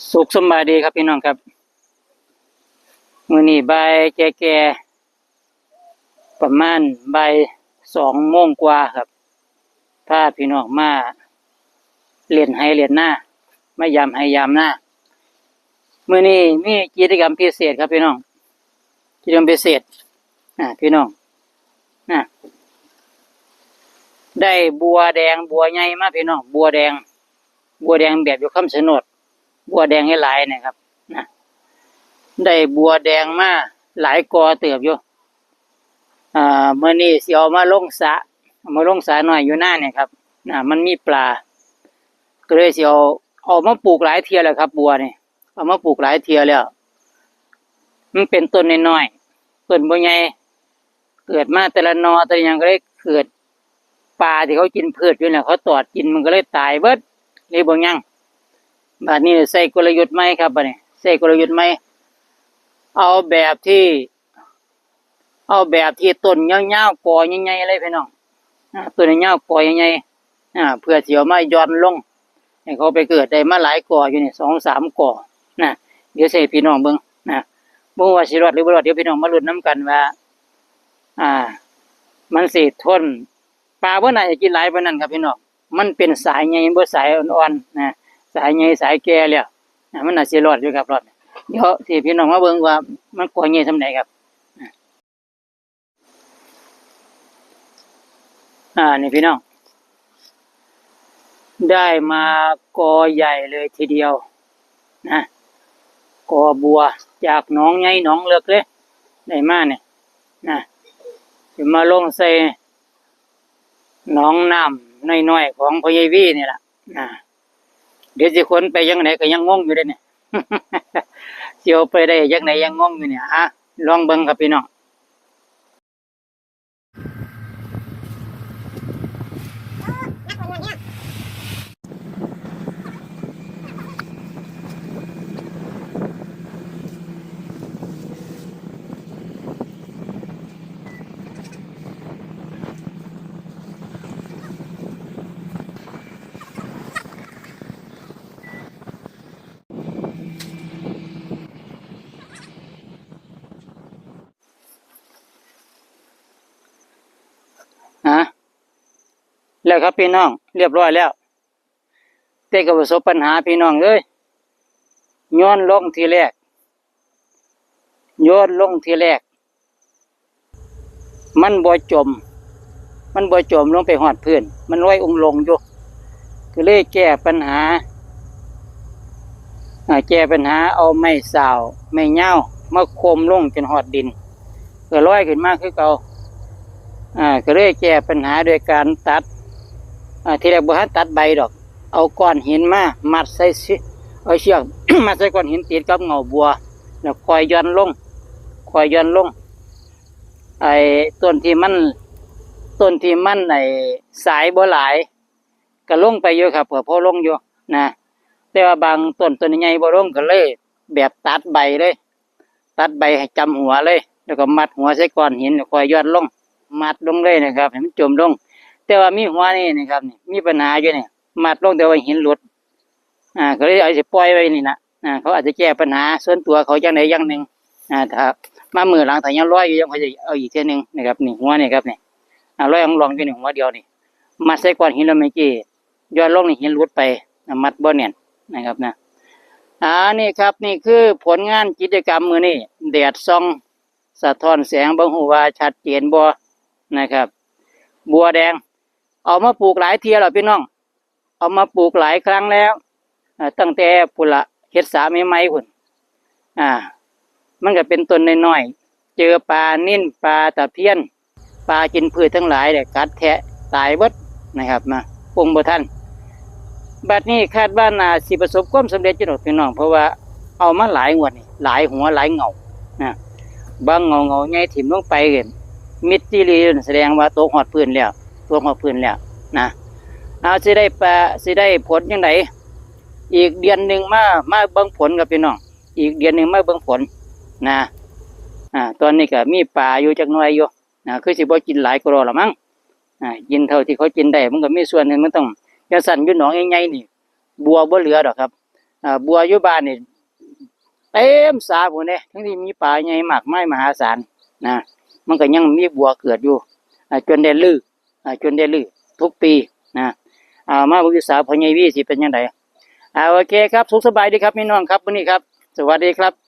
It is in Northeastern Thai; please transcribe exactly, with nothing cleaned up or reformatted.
สุขสำบายดีครับพี่น้องครับ มื้อนี้บ่ายแก่ๆ ประมาณบ่ายสองโมงกว่าครับ พาพี่น้องมาเล่นไฮ่เล่นนา มายามไฮ่ยามนา มื้อนี้มีกิจกรรมพิเศษครับพี่น้อง กิจกรรมพิเศษ อ่า พี่น้อง นะ ได้บัวแดงบัวใหญ่มาพี่น้อง บัวแดง บัวแดงแบบอยู่คำชะโนด บัวแดงหลายๆ นะครับ นะ ได้บัวแดงมาหลายกอเติบอยู่ อ่า มื้อนี้สิเอามาลงสระ เอามาลงสระน้อยอยู่นาเนี่ยครับ นะ มันมีปลา ก็เลยสิเอา เอามาปลูกหลายเทื่อแล้วครับ บัวนี่ เอามาปลูกหลายเทื่อแล้ว มันเป็นต้นน้อยๆ ต้นบ่ใหญ่ เกิดมาแต่ละหน่อแต่ละหยังก็เลยเกิด ปลาที่เขากินพืชอยู่เนี่ย เขาตอดกินมันก็เลยตายเบิด เลยบ่ยัง บาดนี้ใส่กลยุทธ์ใหม่ครับ บาดนี้ใส่กลยุทธ์ใหม่ เอาแบบที่ เอาแบบที่ต้นยาวๆ กอใหญ่ๆ เลยพี่น้อง อ่า ต้นยาวๆ กอใหญ่ๆ อ่า เพื่อสิเอามาหย่อนลง ให้เขาไปเกิดได้มาหลายกออยู่นี่ สองสามกอ นะ เดี๋ยวสิให้พี่น้องเบิ่ง นะ บ่ว่าสิรอดหรือบ่รอด เดี๋ยวพี่น้องมาลุ้นนำกันว่า อ่า มันสิทน ปลาบ่น่าจะกินหลายปานนั้นครับพี่น้อง มันเป็นสายใหญ่ บ่สายอ่อนๆ นะ สายใหญ่สายแก่แล้ว นะ มันน่าสิรอดอยู่ครับ รอด เดี๋ยวสิให้พี่น้องมาเบิ่งว่ามันกอใหญ่ส่ำใดครับ อ่า นี่พี่น้อง ได้มากอใหญ่เลยทีเดียว นะ กอบัวจากหนองใหญ่หนองเลิกเลย ได้มาเนี่ย นะ สิมาลงใส่หนองน้ำน้อยๆ ของพ่อใหญ่วีนี่ล่ะ นะ เดี๋ยวสิขนไปจั่งใดก็ยังงงอยู่เด้เนี่ย สิเอาไปได้จั่งใดยังงงอยู่เนี่ย อ่ะ ลองเบิ่งครับพี่น้อง ฮะ แล้วครับพี่น้อง เรียบร้อยแล้ว แต่ก็ประสบปัญหาพี่น้องเอ้ย โยนลงทีแรก โยนลงทีแรก มันบ่จม มันบ่จมลงไปฮอดพื้น มันลอยองลงอยู่ ก็เลยแก้ปัญหา อ่า แก้ปัญหาเอาไม้ซาว ไม้ยาวมาโค้มลงจนฮอดดิน ก็ลอยขึ้นมาคือเก่า อ่า ก็เลยแก้ปัญหาโดยการตัด อ่า ทีแรกบ่ทันตัดใบดอก เอาก้อนหินมามัดใส่เสื- เอาเชือก มัดใส่ก้อนหินติดกับเง่าบัว แล้วค่อยหย่อนลง ค่อยหย่อนลง ไอ้ต้นที่มัน ต้นที่มัน ไอ้สายบ่หลาย ก็ลงไปอยู่ครับ ก็พอลงอยู่นะ แต่ว่าบางต้น ต้นใหญ่บ่ลง ก็เลยแบบตัดใบเลย ตัดใบให้จำหัวเลย แล้วก็มัดหัวใส่ก้อนหิน แล้วค่อยหย่อนลง มัดลงเลยนะครับ ให้มันจมลง แต่ว่ามีหัวนี่นะครับ นี่ มีปัญหาอยู่นี่ มัดลงแต่ว่าหินหลุด อ่า ก็เลยเอาสิปล่อยไว้นี่นะ อ่า เขาอาจจะแก้ปัญหาส่วนตัวเขาจั่งใดอย่างหนึ่ง อ่า ถ้ามามื้อหลังถ้ายังลอยอยู่ ยังค่อยจะเอาอีกเทื่อหนึ่งนะครับ นี่หัวนี่ครับ นี่ อ่า ลอยอ่องลองอยู่นี่หัวเดียวนี่ มัดใส่ก้อนหินแล้วเมื่อกี้ หย่อนลงนี่หินหลุดไป อ่า มัดบ่แน่นนะครับนะ อ่า นี่ครับ นี่คือผลงานกิจกรรมมื้อนี้ แดดส่อง สะท้อนแสง บ่ฮู้ว่าชัดเจนบ่นะครับ บัวแดง เอามาปลูกหลายเทื่อแล้วพี่น้อง เอามาปลูกหลายครั้งแล้ว อ่า ตั้งแต่พุ้นละ เฮ็ดสระใหม่ๆพุ้น อ่า มันก็เป็นต้นน้อยๆ เจอปลานิล ปลาตะเพียน ปลากินพืชทั้งหลายเนี่ยกัดแทะตายเบิดนะครับนะ ปงบ่ทัน บัดนี้คาดว่าน่าสิประสบความสำเร็จอยู่ดอกพี่น้อง เพราะว่าเอามาหลายงวดนี่ หลายหัวหลายเง่านะ บางเง่าเง่าใหญ่ถิ่มลงไปเนี่ย มิดจิลีแสดงว่าตกฮอดพื้นแล้ว ตกฮอดพื้นแล้วนะ เอาสิได้ปลา สิได้ผลจั่งใด อีกเดือนหนึ่งมา มาเบิ่งผลครับพี่น้อง อีกเดือนหนึ่งมาเบิ่งผลนะ อ่า ตอนนี้ก็มีปลาอยู่จักหน่อยอยู่นะ คือสิบ่กินหลายกะด้อละมั้ง อ่า กินเท่าที่เขากินได้ มันก็มีส่วนหนึ่ง มันต้อง จั่งซั้นอยู่หนองใหญ่ๆนี่ บัวบ่เหลือดอกครับ อ่า บัวอยู่บ้านนี่เต็มสาพุ้นเด้ ทั้งที่มีปลาใหญ่มากมายมหาศาลนะ มันก็ยังมีบัวเกิดอยู่ อ่า จนได้ฤๅ อ่า จนได้ฤๅทุกปีนะ อ่า มาเบิ่งอยู่สาพ่อใหญ่วีสิเป็นจั่งใด อ่า โอเคครับ สุขสบายดีครับพี่น้องครับ มื้อนี้ครับ สวัสดีครับ